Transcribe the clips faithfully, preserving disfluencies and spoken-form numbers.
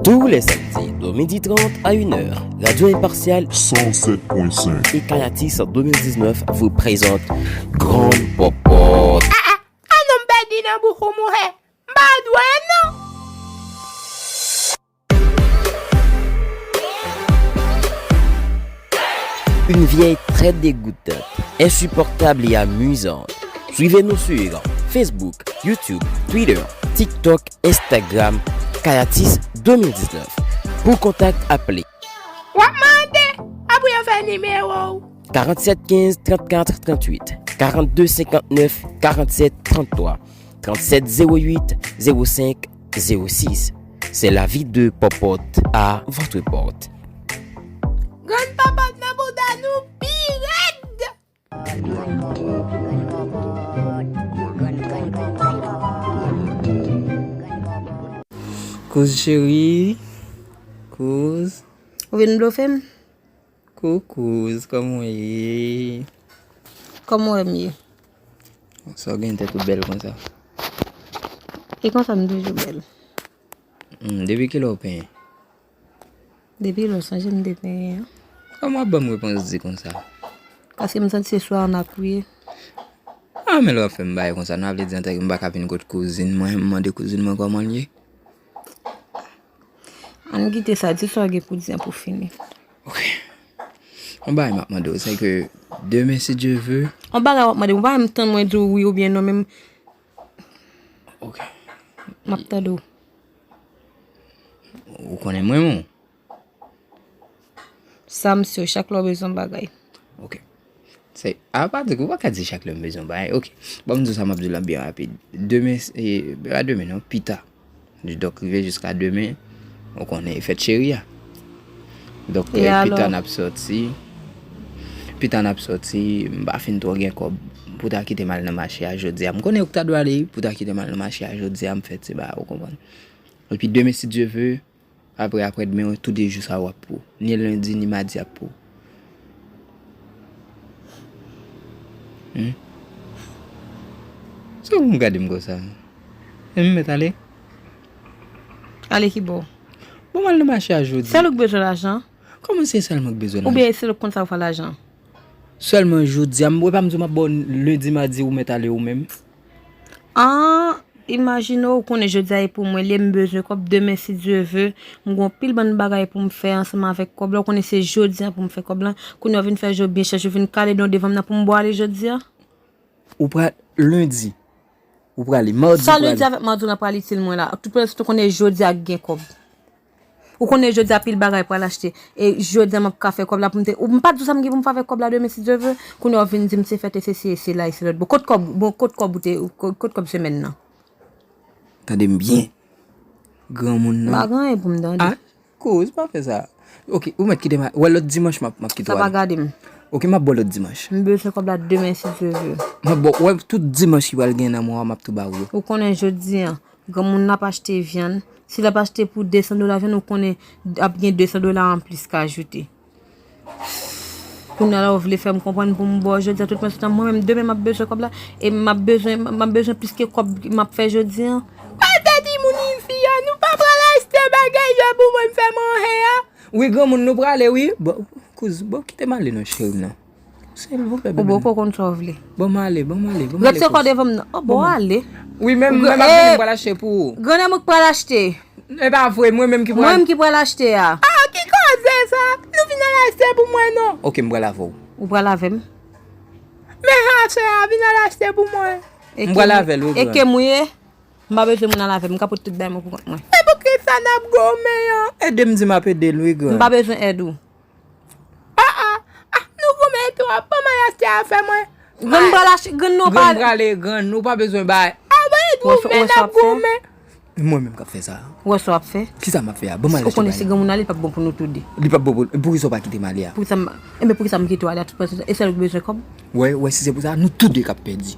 Tous les samedis de midi trente à une heure, Radio Impartial cent sept point cinq et Kayatis deux mille dix-neuf vous présente Grann Pòpòt. Ah, ah, ah, non, m pèdi nan bouch ou, monchè. M pa dwe, non. Une vieille très dégoûtante, insupportable et amusante. Suivez-nous sur Facebook, YouTube, Twitter, TikTok, Instagram, Kayatis deux mille dix-neuf. Pour contact, appelez W ap mande, apre yo fè nimewo w. Quarante-sept quinze trente-quatre trente-huit, quarante-deux cinquante-neuf quarante-sept trente-trois, trente-sept zéro huit zéro cinq zéro six. C'est la vie de Popote à votre porte. Grann Popote nan bouda nou pi rèd. Kouz cheri, kouz. Ou vin blofe m? Koukouz, kòman w ye? Kòman w wè m ye? Sa w gen tèt ou bèl konsa? E konsa m toujou bèl. Hmm, depi kilè w penyen? Depi lè w sonje m te penyen an. Kòman w ap ban m repons di konsa? Paske m santi se sou anak ou ye. Ah, men lè w ap fè m bagay konsa, nan vle di antanke m pa ka vin kot kouzin mwen, m mande kouzin mwen kòman l ye? Ann kite sa, di sa w gen pou di an pou fini. Ok. Yon bagay m ap mande w, se ke demen, si Dye ve. Yon bagay w ap mande m, ou pa menm tann mwen di w wi oubyen non, men m Ok. M ap tande w. Ou konnen mwen, mon. Sa, m si w, chak lè w bezwen yon bagay. Ok. Se, a pa di, ou pa ka di chak lè m bezwen yon bagay. Ok. Bon, m di w sa, m ap di w la byen rapid. Demen, e, pa demen non, pita. Donk, rive jiska demen, ou konnen e fèt cheri a. Donk, e, e, pita n ap sòti. Pita n ap sòti, m pa fin twò gen kòb pou ta kite m al nan mache a jodi a. M konnen ou ta dwe ale pou ta kite m al nan mache a jodi a, m fè ti bagay, ou konprann. Epi demen, si Dye ve, apre, aprè demen, tou de jou sa yo ap pou. Ni lendi, ni madi ap pou. Hmm? Se ou m gade m konsa. E m mèt ale? Ale ki bò? Bon, m al nan mache a jodi. Sèl ou k bezwen lajan? Kòman se sèl mwen k bezwen lajan? Oubyen se l k konn sa pou fè lajan? Sèlman jodi a, m, ou pa m di w m ap ba w lendi, madi, ou mèt ale ou menm. An, imajine w, ou konnen jodi a e pou mwen li ye, m bezwen kòb, demen, si Dye ve, m gen yon pil bann bagay pou m fè ansanm avèk kòb la, ou konnen se jodi a pou m fè kòb la, kounye a w vin fè je w byen chèch, ou vin kale don devan m nan pou m ba w ale jodi a? Ou pral lendi. Ou prale madi, ou prale. Sa lendi avèk madi w nan pral itil mwen la. Tout prensip ou konnen jodi a gen kòb. Ou konnen jodi a pil bagay pral achte. E jodi a m ap ka fè kòb la pou m te. Ou m pa t di w sa m gen pou m fè avèk kòb la demen si Dye ve. Kounye a w vin di m se fèt e se si e se la e se lòt. Bon, kot kòb, bon, kot kòb ou te, kot, kot kòb semèn nan? Tande m byen. Granmoun nan. M pa gen anyen pou m tande. Ah, kouz, pa fè sa. Ok, ou mèt kite m a-, wè lòt dimanch m ap, m ap kite w ale. Sa pa gade m. Ok, m ap ba w lòt dimanch. M bezwen kòb la demen si Dye ve. M ap ba w, wè tout dimanch ki pral gen nan mwa a, m ap tou ba w yo. Ou konnen jodi a, granmoun nan ap achte vyann. Si l ap achte pou de san dola vyann, ou konnen ap gen de san dola anplis k ajoute. Kounye a la, ou vle fè m konprann pou m ba w jodi a tout mwen, se tan mwen menm, demen m ap bezwen kòb la, e m ap bezwen, m ap bezwen plis ke kòb m ap fè jodi a. Gade timoun isi a, nou pa pral achte bagay yo pou mwen m fè manje a. Wi, granmoun, nou prale, wi. Bon, kouz, bon, kite m ale non, cheri m nan. Silvouplè, bebe. Ou bòkò konn sa w vle. Bon, m ale, bon, m ale, bon, m ale. Retire kò devan m nan. Oh, bon, ale. Wi, men m, men m ap vini, m pral achte pou ou. Grann, e mwen k pral achte. E pa vre, mwen menm ki pral. Mwen menm ki pral achte a. Ah, ki koze sa? Nou vin al achte pou mwen non. Ok, m pral avè w. Ou pral avè m? Men sa, sè a, vin al achte pou mwen. M pral avè l, wi, grann. E ke m ye? M pa bezwen moun al avè m, m ka pote tout bagay mwen pou kont mwen. E poukisa n ap goumen an? Ede m di m ap ede l, wi, grann. M pa bezwen èd ou. Ah, ah, ah, nou goumen twòp, ban m al achte afè mwen. Grann pral achte, grann nou pa. Grann prale, grann, nou pa bezwen bay. Ah, wi, goumen, n ap goumen. Mwen menm k ap fè sa. Ou wè sa w ap fè? Kisa m ap fè a? Ban m al achte bagay. Ou konnen si granmoun ale, li p ap bon pou nou tou de. Li p ap bon pou, poukisa w pa kite m ale a? Poukisa m, enben poukisa m kite w ale a tout prensip? E sèl ou k bezwen kòb? Wè, wè, si se pou sa, nou tou de k ap pèdi.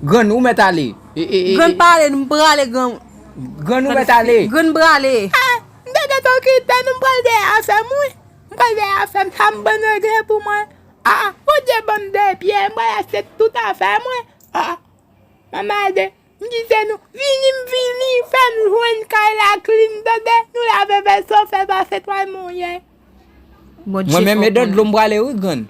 Grann, ou mèt ale. E, e, e, grann pa ale, m prale, grann. Grann, ou mèt ale. Grann prale. Ah, m te gentan kite nou, m pral dèyè afè m, wi. M pral dèyè afè m, sa m bann regle pou mwen. Ah, ah, Bondye ban m de pye, m pral achte tout afè mwen. Ah, ah, manman de, m kite nou, vini, m vini, fè m jwenn kay la klin, tande, nou lave Èske w fè pase twal mwen ye? Mwen menm, e dan dlo m prale wi, grann.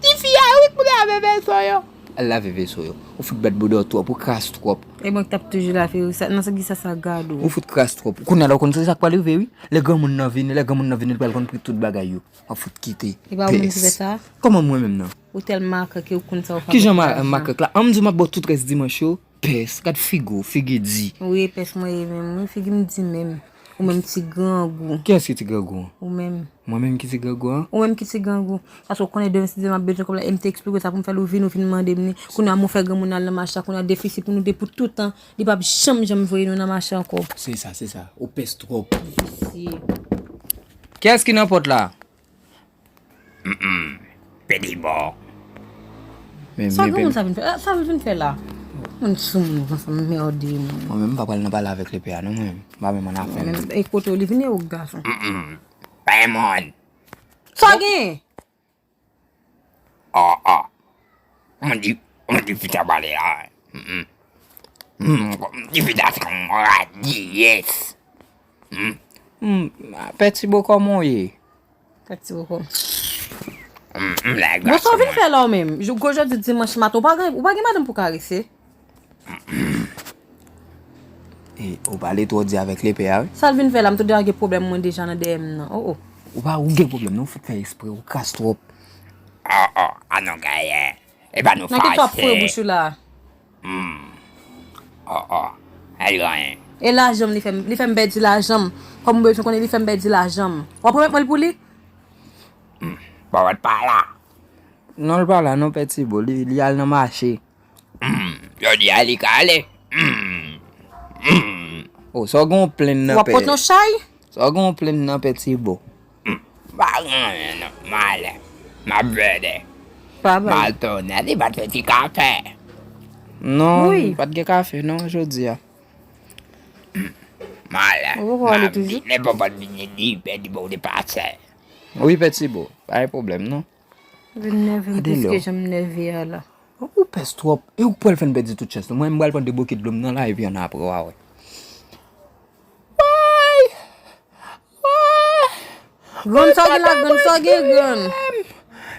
Tifi a wi k pou lave veso yo. Al lave veso yo. Ou fout bèt bouda w twòp, ou kras twòp. E mwen k t ap toujou lave wi, sa, nan sa ki sa, sa gade w. Ou fout kras twòp. Kounye a la, ou konn se sa k pral rive wi. Lè granmoun nan vini, lè granmoun nan vini, li pral konn pri tout bagay yo. W ap fout kite. E pa ou menm ki fè sa? Kòman mwen menm nan? Ou tèl makak ke ou konn sa ou pa fè lajan. Kijan ma-, makak la? An m di w m ap ba w tout rès dimanch yo. Pès, gad figi w, figi di. Wi, pès mwen ye menm. Wi, figi m di menm. Ou menm ti grangou. Kiyès ki ti grangou an? Ou menm. Mwen menm ki ti grangou an? Ou menm ki ti grangou. Paske w konnen demen si Dye m ap bezwen kòb la, e m te eksplike w sa pou m fè l, ou vin, ou vin mande m li. Kounye a, m fè granmoun nan al nan mache a, kounye a, defisi pou nou de pou tout tan, li p ap janm, janm voye nou nan mache ankò. Se sa, se sa. Ou pès twòp. Visye. Kiyès ki nan pòt la? Mm-mm. Pedi bò. Men, sa men, granmoun sa vin fè? Sa l vin fè la? Moun sou moun, sa mède moun. Mwen menm, m pa pral nan pale avèk lepè a, non, mwen menm. M pa menm an afè. Mwen menm, e kote w li vin e ou gason. Mm-mm. Pa yon moun. Sa w gen? Ah, ah. Mwen di, mwen di fita pale a. Mm, mm. Mm, di fita se yon radiyès. Mm. Mm, Pè Tibo, kòman w ye? Pè Tibo, kòman? Mm, mm, la, bon, sa w vin fè la w menm? Jou, gwo jodi dimanch maten, ou pa gen, ou pa gen madanm pou karese? E, ou pale twò di avèk lepè a, wi. Sa l vin fè la, m tande a gen pwoblèm mwen deja nan dèyè m nan. Oh, oh. Ou pa, ou gen pwoblèm, non, ou fout fè espre, ou kras twòp. Oh, oh, a non, gaye. E pa nou fache. Nan ki twòp fre bouch ou la? Hmm. Oh, oh. Ay, anyen. E lajan m, li fè m, li fè m pèdi lajan m. Kòm ou bezwen konnen, li fè m pèdi lajan m. W ap remèt mwen l pou li? Hmm. Pawòt pa la. Non, l pa la, non, Pè Tibo. Li, li al nan mache. Hmm, jodi a li ka ale. Hmm. Hmm. Oh, sa w gen w plenn nan pè. W ap pote yon chay? Sa w gen w plenn nan Pè Tibo. Hmm. Pa gen anyen non, m ale. M ap vede. Pa bay. M al tounen, li pa t fè ti kafe. Non, wi, pa t gen kafe non jodi a. Hmm. M ale. Ou poko ale toujou? M ap vin, nenpòt vini di, Pè Tibo te pase. Wi, Pè Tibo, pa gen pwoblèm non. Vin nève m plis ke jan m nève a la. Ou pès twòp. E ou k pral fè n pèdi tout chans nou. Mwen, m pral pran de boke dlo m nan la, epi ann apre w a wè. Woy! Woy! Grann sa w gen la, grann sa w gen, grann.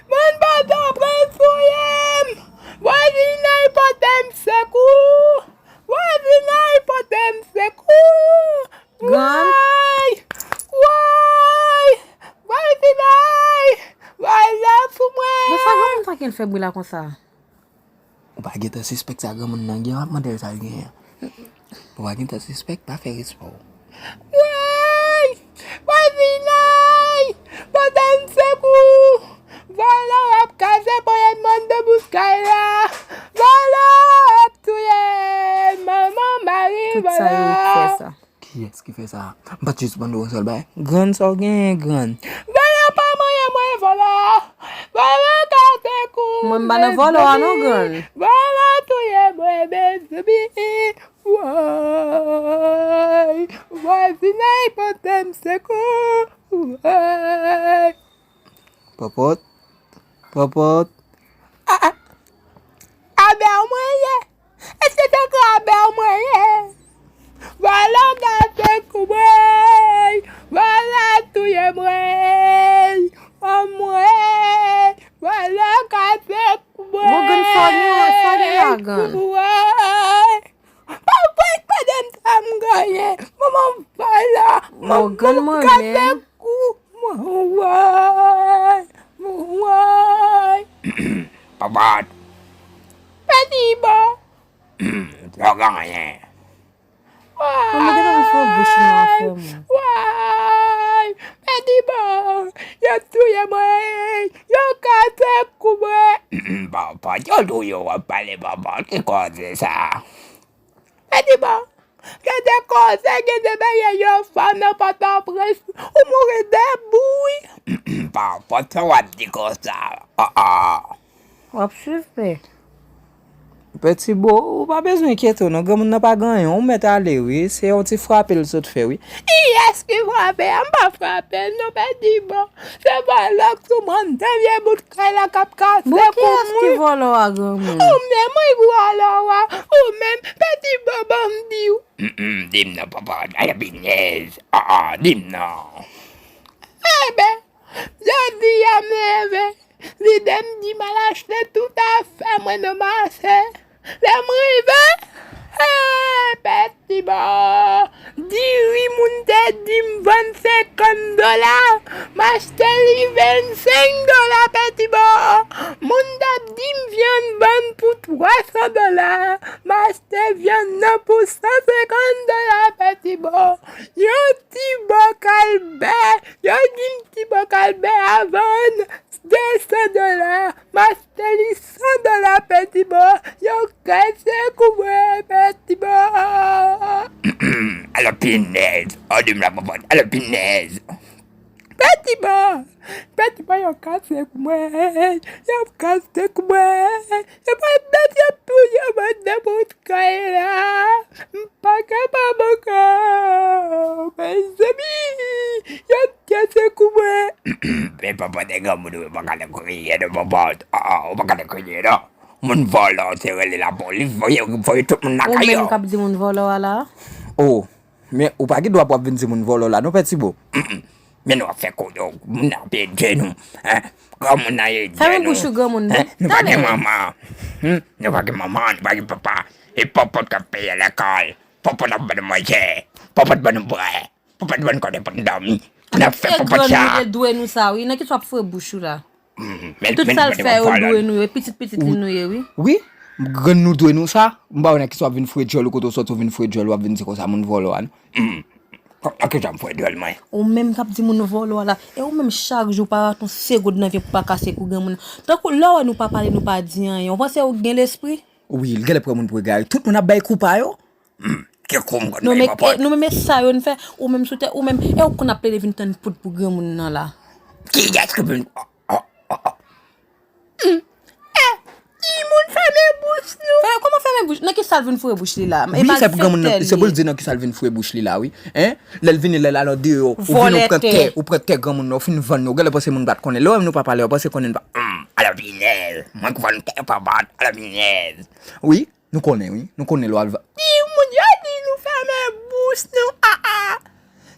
Moun Pòtoprens touye m! Vwazinay pote m sekou! Vwazinay pote m sekou! Grann. Woy! Woy! Vwazinay! Vwazen sou mwen! Bon, sa granmoun sa gen l fè bri la konsa? Ou pa gentan sispèk sa granmoun nan gen, w ap mande l sa l genyen an. Ou pa gentan sispèk, pa fè respè w. Woy! Vwazinay! Pote m sekou! Vòlò ap kraze ponyèt mòn de bous kay la! Vòlò ap touye m! Manman, mari, vòlò! Tout sa yo k fè sa. Kiyès ki fè sa? M pa t jis mande w yon sèl bagay. Grann, sa w genyen, grann? Vòlò pa manyen mwen, vòlò! Vòlò kase kou! Mwen, m pa nan vòlò a non, grann. Vòlò touye mwen, mezanmi! Woy! Vwazinay pote m sekou! Woy! Pòpòt, pòpòt. A, a, a bè mwen ye. Èske se krabè mwen ye? Vòlò kase kou mwen, vòlò touye mwen, anmwey, vòlò kase kou mwen. Bon, grann, sa w gen, sa w gen la, grann? Ay, pa vre, pa de m sa m genyen. Manman vòlò, manman kase kou mwen, woy, woy. Papa. Pè Tibo. Yo genyen. Mwen gentan wè fò bouch mwen an fè mwen. Woy! Pè Tibo, yo touye mwen, yo kase kou mwen. Papa, yo touye w ap pale, papa, ki koze sa? Pè Tibo, gen de koze, gen de bagay yo fè nan Pòtoprens, ou mouri de bri. Papa, sa w ap di konsa? Ah, ah. W ap swiv, pè. Peti Bo, ou pa bezwen enkyete w non, granmoun nan pa gen anyen, ou mèt ale wi, se yon ti frape l sot fè wi. Kiyès ki frape a? M pa frape l non, Peti Bo. Se vòlò k sou mòn de vye bout kay la k ap kase kou mwen. Bon, kiyès ki vòlò a, granmoun? Ou menm wi, vòlò a. Ou menm, Peti Bo, ban m di w. Di m non, papa, a la pinyèz. Ah, ah, di m non. Enben, jodi a m leve, lide m di m al achte tout afè mwen nan mache. Lè m rive, eh, Peti Bo, diri moun te di m vann senkant dola, m achte li vennsenk dola, Peti Bo. Moun t ap di m vyann vann pou twa san dola, m achte vyann nan pou san senkant dola, Peti Bo. Yon ti bòkal bè, yo di m ti bòkal bè a vann de san dola, m achte li san dola, Peti Bo, yo kase kou mwen, Peti Bo. Ala pinèz, oh, di m la papa, ala pinèz. Peti Bo, Peti Bo, yo kase kou mwen, yo kase kou mwen, yo pa mèt yo touye mwen nan bout kay la. M pa kapab ankò. Mezanmi, yo kase kou mwen. Men papa, de granmoun, ou pa ka kriye non, papa. Ah, ah, ou pa ka kriye non. Moun vòlò, se rele lapolis, voye, voye tout moun lakay yo. Ou menm k ap di moun vòlò a la? Oh, men ou pa gen dwa pou ap vin di moun vòlò la non, Peti Bo. Men nou ap fè kodo, moun ap ede nou. Hein? Granmoun nan ede nou. Fèmen bouch ou, granmoun. Hein? Nou pa gen manman. Hmm? Nou pa gen manman, nou pa gen papa. E Pòpòt k ap peye lekòl. Pòpòt ap ban nou manje. Pòpòt ban nou bwè. Pòpòt ban nou kote pou n dòmi. Pou n ap fè Pòpòt sa. E grann nou, e dwe nou sa, wi. Nan ki sou ap foure bouch ou la? Tout sa l fè yo dwe nou yo, e pitit pitit li nou ye, wi. Wi, grann nou dwe nou sa. M pa wè nan ki sou ap vin foure djòl ou, kote w sòti w vin foure djòl ou ap vin di konsa moun vòlò a non. Nan ki sou ap foure djòl mwen? Ou menm k ap di moun vòlò a la, e ou menm chak jou pa ret yon segonn nan vye pou pa kase kou granmoun nan. Tankou lè w wè nou pa pale, nou pa di anyen, ou panse ou gen lespri? Wi, l genlè pran moun pou egare. Tout moun ap bay kou pa yo. Hmm, ki kou m konn bay pòpòt? Nou menm e sa yo n fè, ou menm sou tè, ou menm, e ou konn ap plede vin tann poud pou granmoun nan la. Kiyès ki vin? Oh, oh, oh, oh. Hmm. Eh, timoun, fèmen bouch nou. Fè, kòman fèmen bouch? Nan ki sa l vin foure bouch li la? Wi, se pou granmoun nan, se pou l di nan ki sa l vin foure bouch li la, wi. Hein? Lè l vini, lè l al andeyò, ou vini, ou pran tè, ou pran tè granmoun nan, ou fin vann li, ou genlè panse moun pa t konnen. Lè w wè m nou pa pale, ou panse konnen n pa. Hmm, ala pinèz. Mwen k vann tè papa, ala pinèz. Wi. Nou konnen, wi. Nou konnen lwa l va. Timoun, yo di nou fèmen bouch nou. Ah, ah.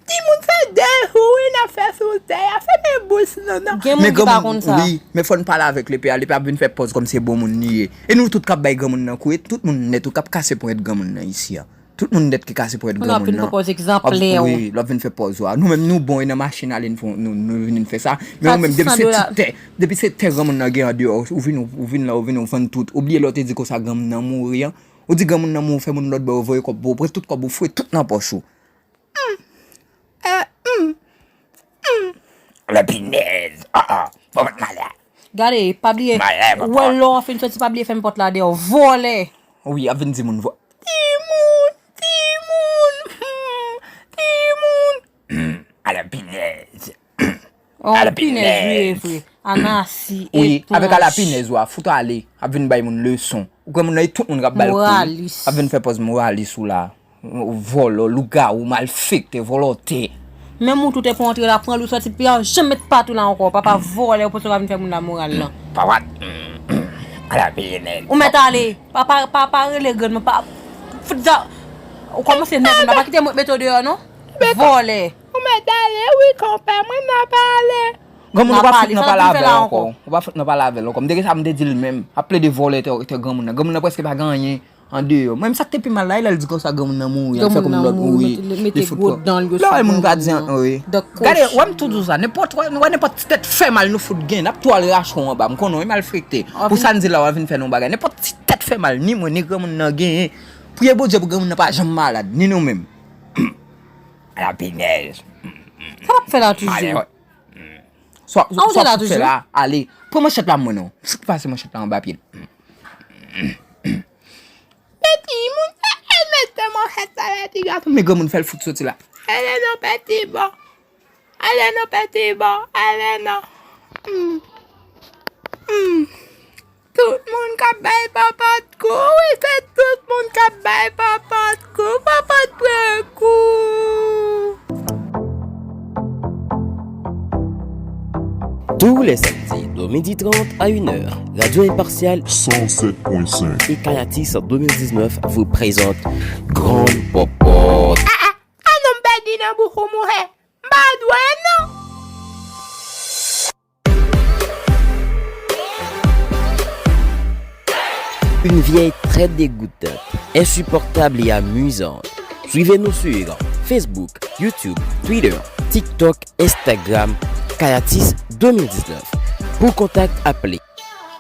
Timoun, se de jou, wi, n ap fè sou tè a. Fèmen bouch nou, non. Gen moun ki pa konn sa. Wi, men fò n pale avèk lepe a. Lepe a ap vin fè pòz kòm se bon moun li ye. E nou tout k ap bay granmoun nan kou, e tout moun nèt ou k ap kase ponyèt granmoun nan isi a. Tout moun nèt ki kase ponyèt granmoun nan. Wi, l ap vin fè pòz ou a. Nou menm, nou bon, e nan machin ale, nou, nou vin fè sa. Men ou menm, depi se ti tè, depi se tè granmoun nan gen andeyò, ou vin, ou vin la, ou vin, ou vann tout. Ou bliye lè w te di konsa granmoun nan mouri an. Ou di granmoun nan mouri, fè moun lòt bò yo voye kòb pou ou, pran tout kòb ou, foure tout nan pòch ou. Hmm. Eh, hmm. Hmm. Ala pinèz. Ah, ah. Bon, malè. Gade, pa bliye. Malè, papa. Wè lè w fin soti, pa bliye fèmen pòt la dèyè w. Vòlè. Wi, ap vin di moun vò. Timoun, timoun, hmm, timoun. Hmm, ala pinèz. Oh, ala pinèz, wi, e vre. Anasi, wi, eponj. Avèk ala pinèz ou a, fout ale, ap vin bay moun leson. Ou kwè moun nan e tout moun k ap ba l kou? Moralis. Ap vin fè pòz moralis ou la. Vòlò, lougawou, malfektè, vòlò tè. Menm ou tou te pou antre la, pran l ou sòti, pi a janm met pat ou la ankò. Papa vòlè, ou panse w ka vin fè moun la moral lan. Papa, ala pinèz. Ou mèt ale. Pa, pa, pa, pa rele grann mwen, pa, fout sa, ou kòmanse nève m la, pa kite mwen mete w deyò non. Vòlè. Ou mèt ale wi, konpè, mwen n ap ale. Granmoun, ou pa fout nan pale avè l ankò. Ou pa fout nan pale avè l ankò. M te gen sa m te di l menm. Ap plede vòlè tè, tè granmoun nan. Granmoun nan prèske pa gen anyen andeyò. Mwen menm sa k te pi mal la, e lè l di konsa granmoun nan mouri, l fè konn lòt mouri. Li fout gwo dan l yo sou moun. Lè w wè moun pa di anyen, wi. Gade, wè m tou di w sa, nenpòt, wè, wè nenpòt ti tèt fè mal nou fout gen, n ap tou al rache w anba. M konnen w malfekte. Pou sa n di la, w al vin fè nou bagay. Nenpòt ti tèt fè mal, ni mwen, ni granmoun nan genyen. Priye Bondye pou granmoun nan pa janm malad, ni nou menm. Ala pinèz. Sa w ap fè la toujou? Swa, swa w ap fè la, ale. Pran manchèt la mwen non. Fout pase manchèt la anba pye l. Men timoun, e, e mete manchèt la la ti gason. Men granmoun fè l fout soti la. Ale non Peti Bo. Ale non Peti Bo. Ale non. Hmm. Hmm. Tout moun k ap bay Pòpòt kou, wi, se tout moun k ap bay Pòpòt kou, Pòpòt pran kou. Tous les samedis de midi trente à une heure, Radio Impartial cent sept point cinq et Kayatis deux mille dix-neuf vous présente Grann Pòpòt. Ah, ah, ah, non, m pèdi nan bouch ou, monchè. M pa dwe, non. Une vieille très dégoûtante, insupportable et amusante. Suivez-nous sur Facebook, YouTube, Twitter, TikTok, Instagram, Kayatis deux mille dix-neuf. Pour contact, appelez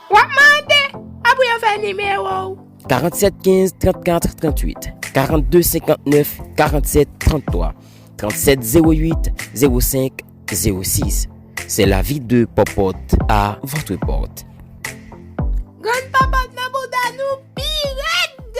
W ap mande, apre yo fè nimewo w. Quarante-sept quinze trente-quatre trente-huit, quarante-deux cinquante-neuf quarante-sept trente-trois, trente-sept zéro huit zéro cinq zéro six. C'est la vie de Pòpòt à votre porte. Grann Pòpòt nan bouda nou pi rèd.